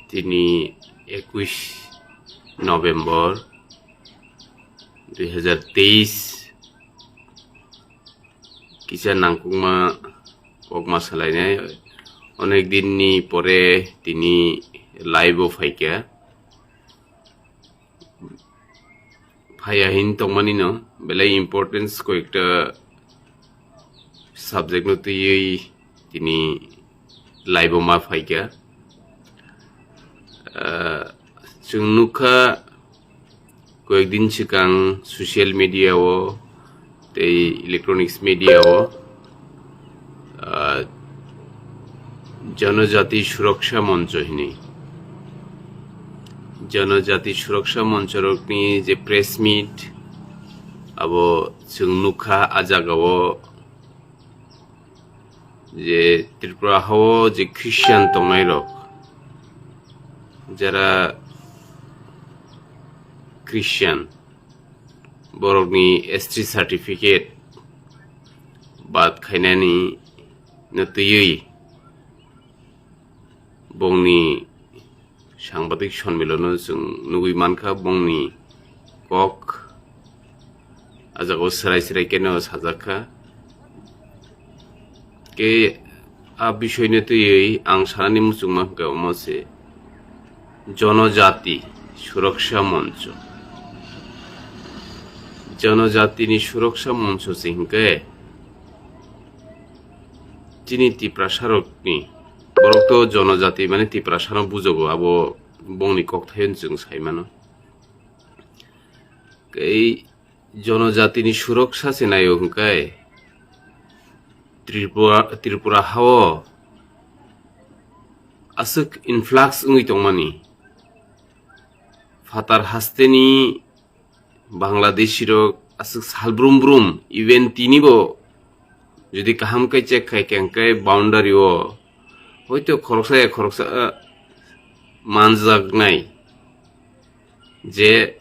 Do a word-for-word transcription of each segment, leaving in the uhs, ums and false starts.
Tini ekush November dui hazar teis, kisa nangkukma kokma salainai. Onek dinni pore tini live-o phaikha. Phaiya hin tongmani no belai importance koyekta subject no twiwi tini live-o ma phaikha. Ah, chwng nukha koyekdin swkang social media-o tei electronics media-o, ah, Janajati Suraksha Moncho hinwi. Janajati Suraksha Moncho rokni je press meet, abo chwng nukha a jagao je Tripura hao je Christian tongnai rok, jara Christian, borokni S T certificate bad khainani no twiwi bongni sangbadik sonmilono chwng nugwi mankha, bongni kok a jagao swrai swrai keno sajakha. Ke a bisoino twiwi ang sanani muchungma hwnkhe omo se, Janajati Suraksha Moncho. Janajatini Suraksha Moncho se hwnkhe chini Tiprasarokni, borok to Janajati mane Tiprasano bujogo, abo bongni kokthaino chwng saimano. Kei Janajatini Suraksha se naio hwnkhe Tripura, Tripura hao aswk influx wngwi tongmani. Phatar hasteni Bangladeshi rok aswk sal brum brum, even tinibo jodi kaham khe check khai khe hwnkhe boundary o hoito khoroksa ya khoroksa, ah, manjaknai je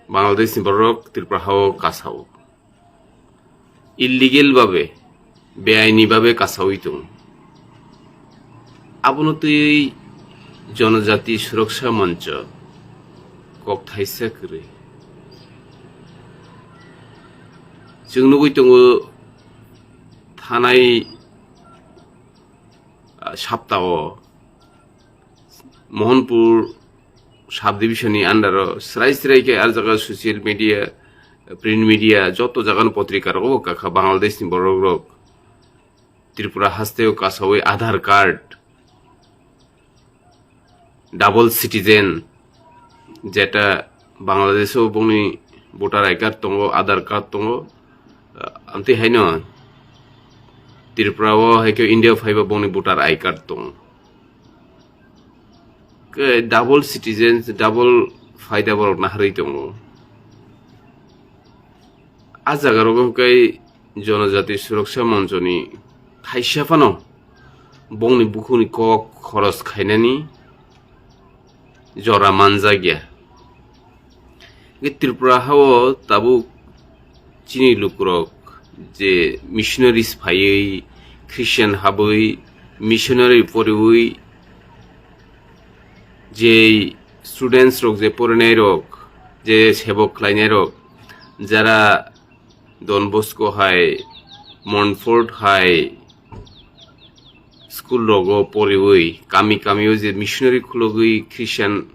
Bangladesh ni borok Tripura hao kasao illegal babe, beaini babe kasawi tongo. Abono twi Janajati Suraksha Moncho kok thaisa kwrwi. Chwng nugwi tongo thanai, ah, saptao Mohanpur sub division ni under o srai srai khe ar jaga social media, print media, joto jaga no potrika rogo kakha Bangladesh ni borok rok Tripura haste o kasawi Aadhaar card, double citizen, jeta Bangladesh o bongni voter I card tongo, Aadhaar card tongo, amtwi haino Tripura o hai khe India phaiba bongni voter I card tongo. Ke double citizens, double phaida borok naharwi tongo. A jaga rogo hwnkhe Janajati Suraksha Moncho ni thaisa phano bongni bukhukni kok khoros khainani jora manjakya. Hwnkhe Tripura hao tabuk chini lukurok je missionaries phaiwi, Christian habwi, missionary poriwi, je students rok, je porinai rok, je sebok khlainai rok, jara Don Bosco hai, Montfort hai school rogo poriwi, kami kami o je missionary khulogwi Christian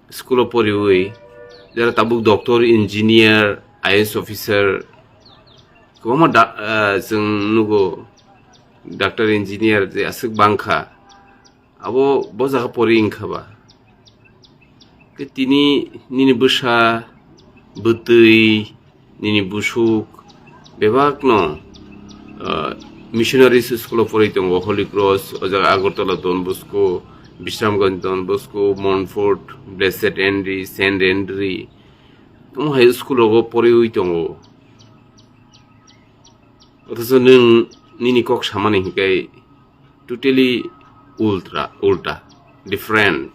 school o poriwi, jara tabuk doctor, engineer, I A S officer, kwbangma da-, ah, chwng nugo, doctor, engineer je aswk bangkha, abo bo jaga pori wngkha ba. Khe tini nini bwsa, bwtwi, nini busuk bebakno, ah, missionary school o porwi tongo, Holy Cross, o jaga Agartala Don Bosco, Bisramganj Don Bosco, Montfort, Blessed Henry, Saint Henry, omo hai school rogo poriwi tongo. Othocho nwng nini kok samani hinkhe totally ultra, ulta, different.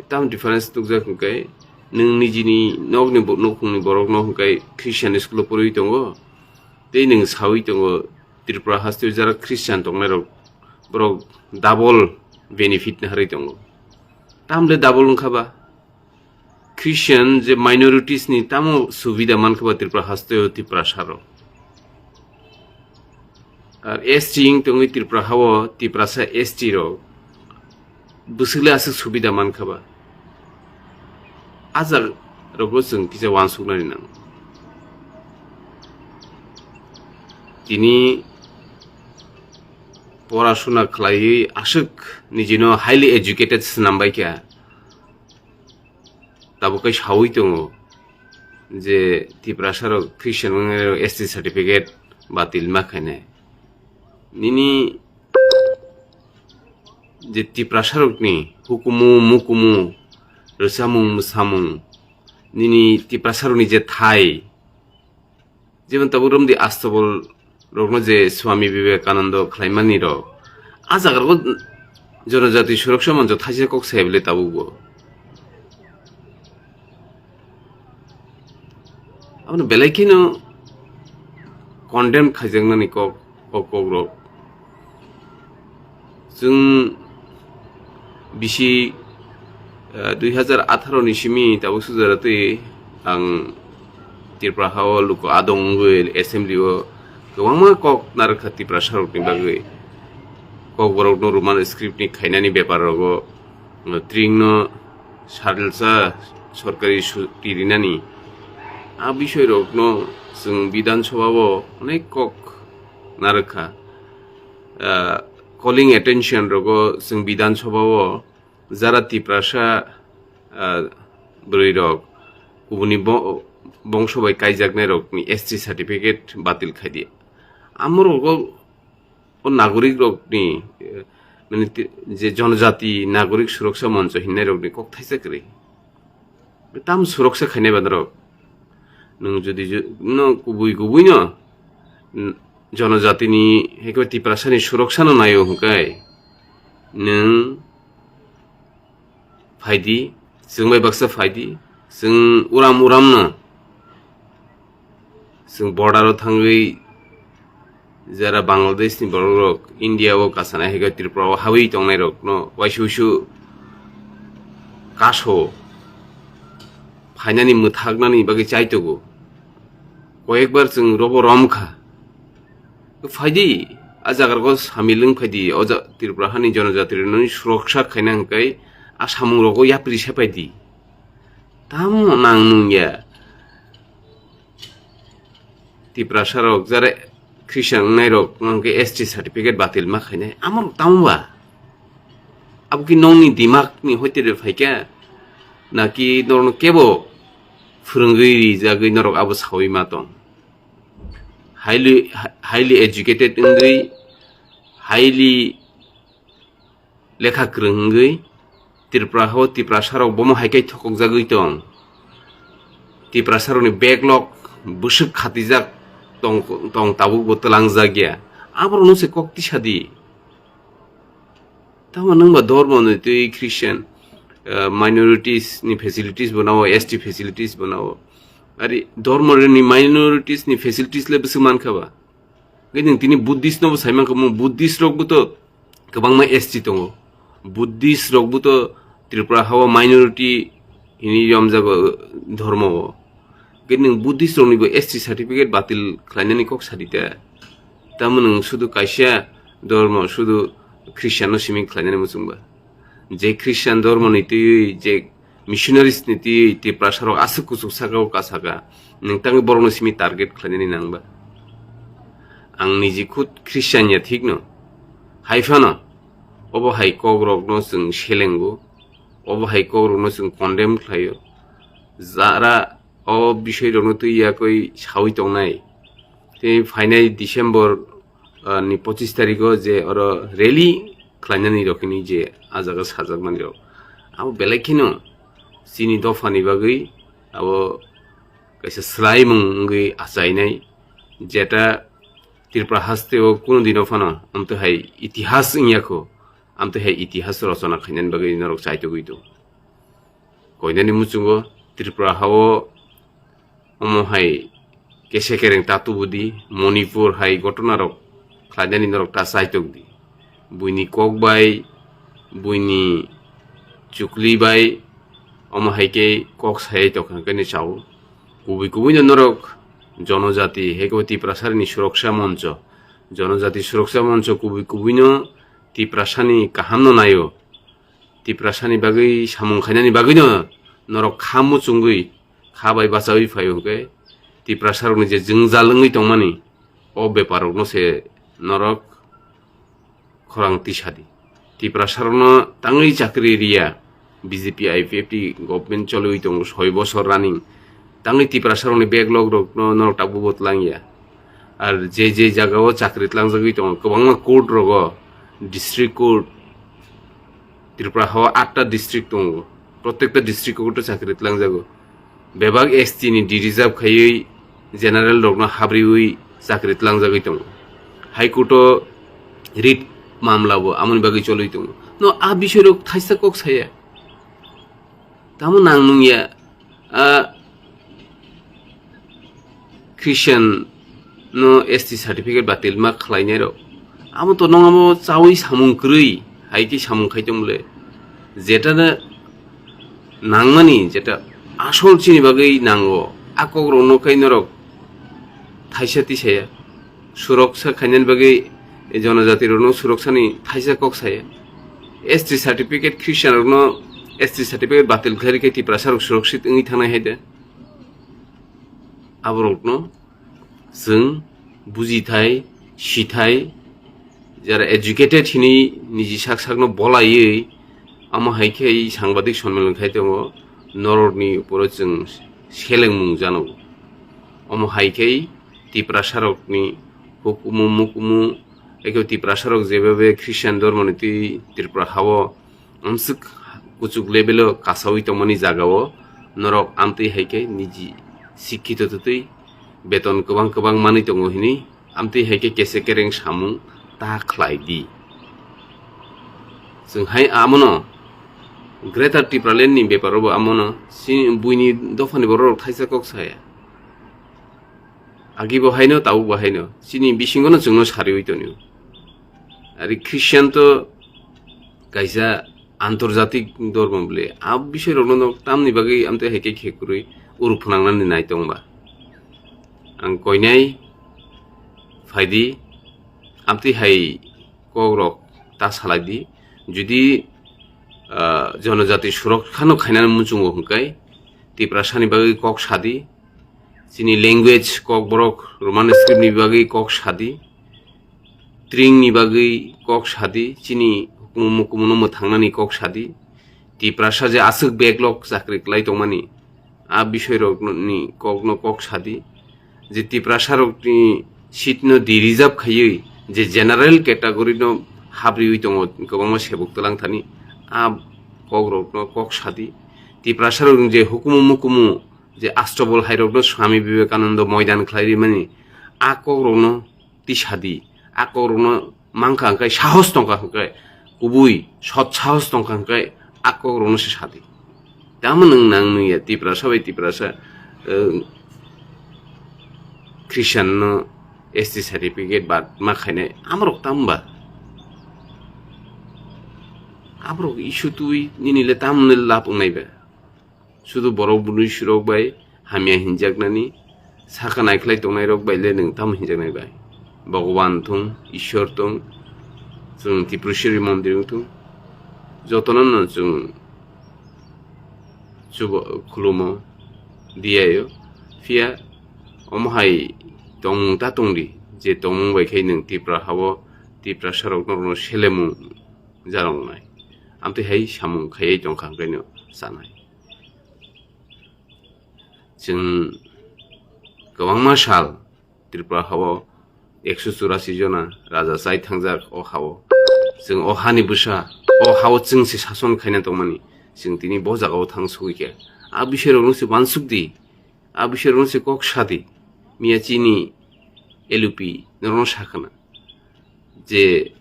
Tam difference nukjak hinkhe nwng nijini nokni bo-, nukhungni borokno hinkhe Christian school o poriwi tongo, tei nwng sawi tongo Tripura hasteo jara Christian tongnairok, borok double benefit naharwi tongo. Tamle double wngkha ba? Christian je minorities ni tamo subida mankha ba Tripura haste o Tiprasa rok? Ar S T wng tongwi Tripura hao Tiprasa S T rok bwswkle aswk subida mankha ba? Ajak rokbo chwng kisa uansuknani nango. Tini porasuna khlaiwi aswk nijino highly educated swnam bai kha. Tabuk kai sawi tongo je Tiprasa rok Christian wngwi S T certificate batil ma khainai. Nini je Tiprasa rokni hukumu, mukumu, rwchapmung, mwsamung, nini Tiprasa rokni je thai, jemon tabuk romdi Astobol rokno je Swami Vivekananda khlaimani rok, a jaga rogo Jonojati Suroksha Moncho thaisa kok sai bwle tabukbo. Abono belai kheno condemn khaijaknani kok, kok, kok rok. Chwng bisi, eh, dui hazar atharo ni simi tabuk sujaratwi ang Tripura hao luku adong wngwi assembly o kwbangma kok narwkha Tiprasa rokni bagwi. Kokborokno Roman script ni khainani bepar rogo, eh, tringno salsa sorkari suti rinani. A bisoi rokno chwng Bidhan Sabha o onek kok narwkha. Ah, calling attention rogo chwng Bidhan Sabha o jara Tiprasa, ah, bwrwi rok kubuni bo-, bongso bai kaijaknai rokni S T certificate batil khaidi. Amo rogo o nagorik rokni, eh, mane ti-, je Jonojati Nagorik Suroksha Moncho hinnai rokni kok thaisa kwrwi. Tam suroksha khainai ba norok. Nwng jodi ju-, no kubui kubui no, n-, Jonojatini, haikhai Tiprasani suroksha no naio hwnkhe, nwng phaidi, chwng bai baksa phaidi, chwng uram uram no, chwng border o thangwi jara Bangladesh ni borok rok India o kasanai hai khe Tripura o habwi tongnai rok no waisa wuisu kaso phainani mwthaknani bagwi chaitogo. Koyekbar chwng robo rom kha. Phaidi, a jaga rogo samil wng phaidi, o ja-, Tripura hani jonojati rokni suroksha khaina hwnkhe a samung rogo yapri sepaidi. Tamo nang nung ya. Tiprasa rok jare Christian wngnai rok hwnkhe S T certificate batil ma khainai. Amo tamo ba? Abo ki nongni dimak ni hoite de phaikha? Naki norokno kebo phwrwngwi rijagwi norok abo sawi ma tong? Highly, highly educated wngwi, highly lekha kwrwng wngwi Tripura hao Tiprasa rok bomo hai khe thokokjagwi tong. Tiprasa rokni backlog bwswk khatijak tong, tong tabukbo twlangjak ya. Aborokno se kok tisa di. Tamo nwng ba dormo ni twi Christian, eh, minorities ni facilities bo nao, S T facilities bo nao. Ari dormo ni minorities ni facilities le bwswk mankha ba? Gini tini Buddhist no bo sai mankha, mo Buddhist rok bo to kwbangma S T tongo. Buddhist rok bo to Tripura hao minority hini yom jago dhormo o. Gini Buddhist rok ni bo S T certificate batil khlainani kok sadi ta. Tamo nwng sudu kaisa dormo, sudu Christian no simi khlainani muchung ba. Je Christian dormo ni twi, je missionaries ni twi, Tiprasa rok aswk kuchuk saka o kasaka. Nwng tangwi borok no simi target khlainani nang ba. Ang niji khud Christian ya thik no. Hai phano, obo hai kok rok no chwng selengo. Obo hai kok rok no chwng condemn khlaio. Jara o bisoi rok no twi yakoi sawi tongnai. Tei phainai December, ah, ni pochis tarikh o je oro rally khlainani rok hini je a jaga sajakmani rok. Abo belai kheno chini dopha ni bagwi abo kaisa swlaimung wngwi achainai, jeta Tripura haste o kunu dino phano amtwi hai itihas wngya kho, amtwi hai itihas rochona khainani bagwi norok chaitugwi tongo. Koinani muchungo Tripura hao omo hai kese kereng ta tubudi, Manipur hai ghotona rok khlainani norok ta chaitok di. Buini kok bai buini chukli bai omo hai khe kok sayai tongkha hwnkhe ni chao. Kubui kubui no norok jonojati hai khe Tiprasarni suroksa moncho, jonojati suroksa moncho kubui kubui no Tiprasani kaham no naio. Tiprasani bagwi samung khainani bagwi no norok kha muchungwi kha bai bachawi phaio hwnkhe Tiprasarokni je jwngjal wngwi tongmani o beparokno se norok khorang tisadi. Tiprasarokno tangwi chakri riya, B J P I P F T government choliwi tongo soi bosor running. Tangwi Tiprasarokni backlog rokno norok tabukbo twlangya. Ar je je jagao chakri tlangjagwi tongo, kwbangma court rogo, district court, Tripura hao atta district tongo, protekta district o chakri tlangjago. Bebak S T ni de-reserve khaiwi general rokno habriwi chakri tlangjagwi tongo. High Court o writ mamla bo amoni bagwi choliwi tongo. No a bisoi rok thaisa kok saya. Tamo nang nungya, a Christian no S T certificate batil ma khlainai rok. Amo to nong amo chawi samung kwrwi, hai khe samung khai tong bole. Jeta na nangmani, jeta asol chini bagwi nango, a kok rok no kai norok thaisa tisaya. Suroksa khainani bagwi jonojati rokno suroksani thaisa kok saya. S T certificate Christian rokno S T certificate batil khlai khe Tiprasa rok suroksit wngwi thangnai hai de. Aborokno chwng bujithai, sithai, jara educated hini niji sak sakno bolaiwi, amo hai khe sangbadik sonmilan khai tongo, norokni uporo chwng selengmung jano. Omo hai khe Tiprasarokni hukumu mukumu, eko Tiprasarok jebabe Christian dhormoni twi Tripura hao amswk kuchuk level o kasawi tongmani jagao norok amtwi hai khe niji sikkito twtwi beton kwbang kwbang manwi tongo hini amtwi hai khe kese kereng samung ta khlai di. Chwng hai amono Greater Tipraland ni beparo bo amono chini buini dophani borok rok thaisa kok saya. Agi bo haino, tabuk bo haino. Chini bisingo no chwngno sariwi tonio. Ari Christian to kaisa antorjatik dormo bole. A bisoi rokno no tamni bagwi amtwi hai khe khe kwrwi uru phwnangnani nai tongba. Ang koinai phaidi amtwi hai kok rok ta salai di. Judi, ah, jonojati surok khano khainani muchungo hwnkhe Tiprasani bagwi kok sadi. Chini language, Kokborok, Roman script ni bagwi kok sadi, tring ni bagwi kok sadi, chini hukumu mukumu no mwthangnani kok sadi, Tiprasa je aswk backlog chakri klai tongmani, a bisoi rok ni kok no kok sadi, je Tiprasa rok ni seat no de-reserve khaiwi je general category no habriwi tongo kwbangma sebuk twlang thani, a kok rok no kok sadi, Tiprasa rok ni je hukumu mukumu je Astobol hairokno Swami Vivekananda moidan khlai rimani, a kokrokno tisadi, a kokrokno mankha hwnkhe, sahos tongkha hwnkhe, kubui sot sahos tongkha hwnkhe, a kokrokno se sadi. Tamo nwng nang nungya Tiprasa bai Tiprasa, eh, Christian no S T certificate ba ma khainai, amorok tamo ba? Aborok issue twi nini le tamo le lab wngnai ba? Sudu borok bwrwi surok bai hamya hinjaknani saka naikhlai tongnairok bai le nwng tamo hinjaknai bai? Bhagwan thung, Ishwar thung, chwng Tripureshwari mondir wng thung, jotono no chwng chubo khulumo, diyaio. Phiya omo hai tongmung ta tongdi, je tongmung bai khai nwng Tipra hao, Tiprasa rokno, rokno selemung jarongnai. Amtwi hai samung khaiwi tongkha hwnkhe no chanai. Chwng kwbangma sal Tripura hao ekso churasi jona raja chai thangjak o hao. Chwng o hani bwsa, o hao chwng se sason khaina tongmani. Chwng tini bo jagao thang sugwi khe. A bisoi rokno se uansuk di. A bisoi rokno se kok sadi. Miya chini L U P norokno sakhana. Je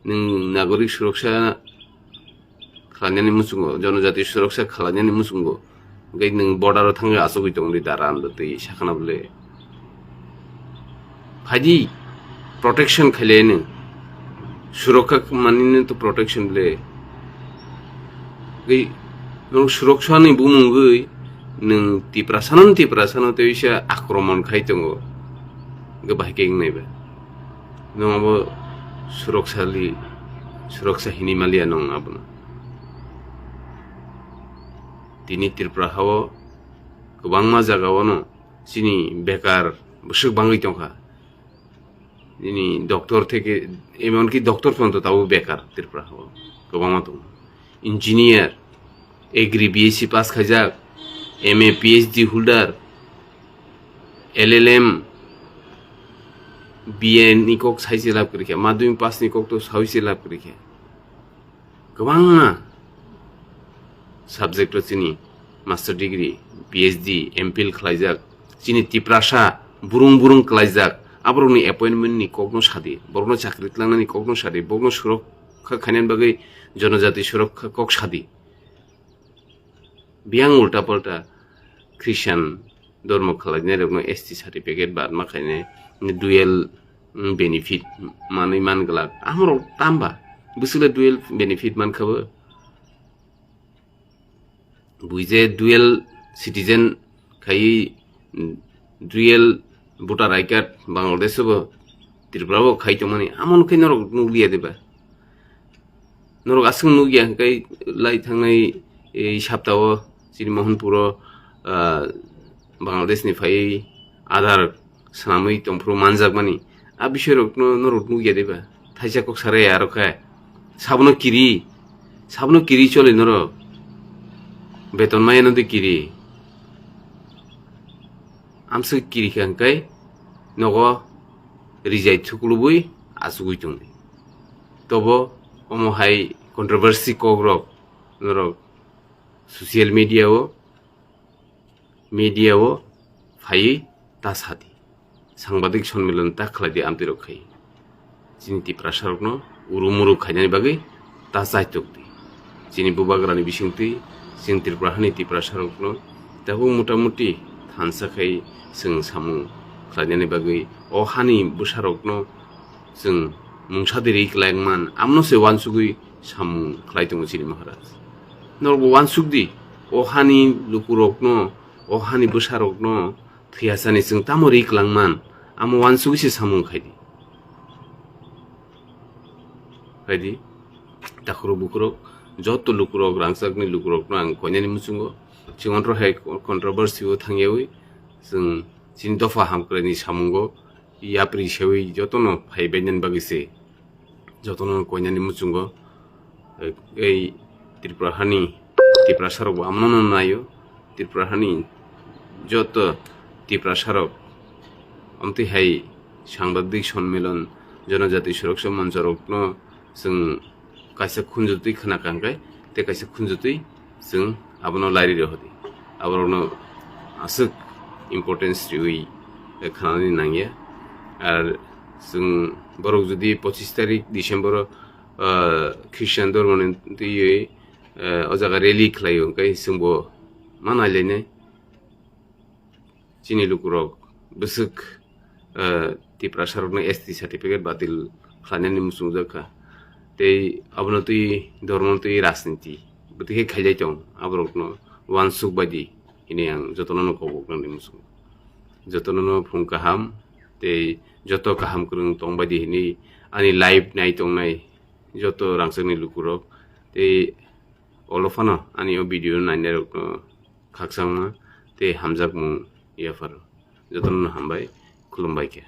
nwng nagorik suroksa khlainani muchungo, jonojati suroksa khlainani muchungo, hwnkhe nwng border o thangwi achugwi tongdi dara ando twi sakhana bole. Phaidi protection khailai nwng. Surokha manini to protection le. Gwi, nwng suroksa ni bumung gwi, nwng Tiprasa no, Tiprasa no tei bisa akromon khai tongo. Gwi bahai khe wngnai ba. Nwng abo suroksa li, suroksa hini maliya nwng abono. Tini Tripura hao kwbangma jaga o no chini bekar bwswk bangwi tongkha. Nini doctor theke, emonki doctor phano to tabuk bekar Tripura hao kwbangma tongo. Engineer, agri B S C pass khaijak, M A P H D holder, L L M, B A ni kok saise lab kwrwikha, madhyamik pass ni kok to saise lab kwrwikha. Kwbangma subject o chini master degree, P H D, M Phil khlaijak, chini Tiprasa burung burung khlaijak, aborokni appointment ni kokno sadi, borokno chakri tlangnani kokno sadi, borokno surokha khainani bagwi jonojati surokha kok sadi. Biyang ulta palta Christian dormo khwlainai rokno S T certificate badma khainai dual, mm, benefit manwi man glak. Amorok tamba bwswkle dual benefit man kha bo? Buije dual citizen khai, mm, dual voter I card Bangladesh bo Tripura bo khai tongmani, amon khai norok nukliya diba? Norok aswk nukya hwnkhe lai thangnai ei saptao chini Mohanpuro, ah, Bangladesh ni phaiwi Aadhaar swnamwi tongphuru manjakmani. A bisoi rokno norok nukya diba? Thaisa kok sarai aro khe. Sabono kiri, sabono kiri choli norok. Beton maya no de kiri. Amswk kiri kha hwnkhe nogo rijai thuklubui achugui tongdi. Tobo omo hai controversy kok rok norok social media o, media o phaiwi ta sadi. Sangbadik sonmilan ta khlai di amtwi rok khai. Chini Tiprasa rokno uru muru khainani bagwi ta chaitok di. Chini bubagrani bisingtwi chini Tripura hani Tiprasa rokno tabuk mota moti thansa khai chwng samung khlainani bagwi o hani bwsa rokno chwng mungsa diri khlaimani amno se wansugwi samung khlai tongo chini Maharaj. Norok bo wansuk di, o hani lukurokno, o hani bwsarokno thwiyasani chwng tamo ri kwlangman, amo wansugwi se samung khai di. Khai di, takhurok bukhurok, joto lukurok, rangchakni lukurokno ang koinani muchungo, chwng ontro hai controversy o thangyawi, chwng chini dopha hamkraini samungo yapri sewi jotono phaibainani bagwi se. Jotono koinani muchungo, eh, ei Tripura hani Tiprasa rok bo amono no naio. Tripura hani joto Tiprasa rok amtwi hai sangbadik sonmilan, jonojati suraksa moncho rokno chwng kaisa khunjotwi khna kha hwnkhe tei kaisa khunjotwi chwng abono lairi rw di. Aborokno aswk importance riwi, eh, khnanani nangya. Ar chwng borok jodi pochis tarik December o, ah, Christian dormoni twiwi, eh, o jaga rally khlaio, hwnkhe chwngbo ma nailainai. Chini lukurok bwswk, eh, Tiprasa rokno S T certificate batil khlainani muchungjak kha. Tei abono twi dormo twi rajniti bwtwi khe khailai tong, aborokno wansuk baidi hinwi ang jotono no kobok nangni muchungo. Jotono no phung kaham tei joto kaham kwrwng tong baidi hinwi ani live nai tongnai joto rangchakni lukurok tei olo phano ani o video nainai rokno khakchangma tei hamjakmung yapharo. Jotono no hambai, khulumbai khe.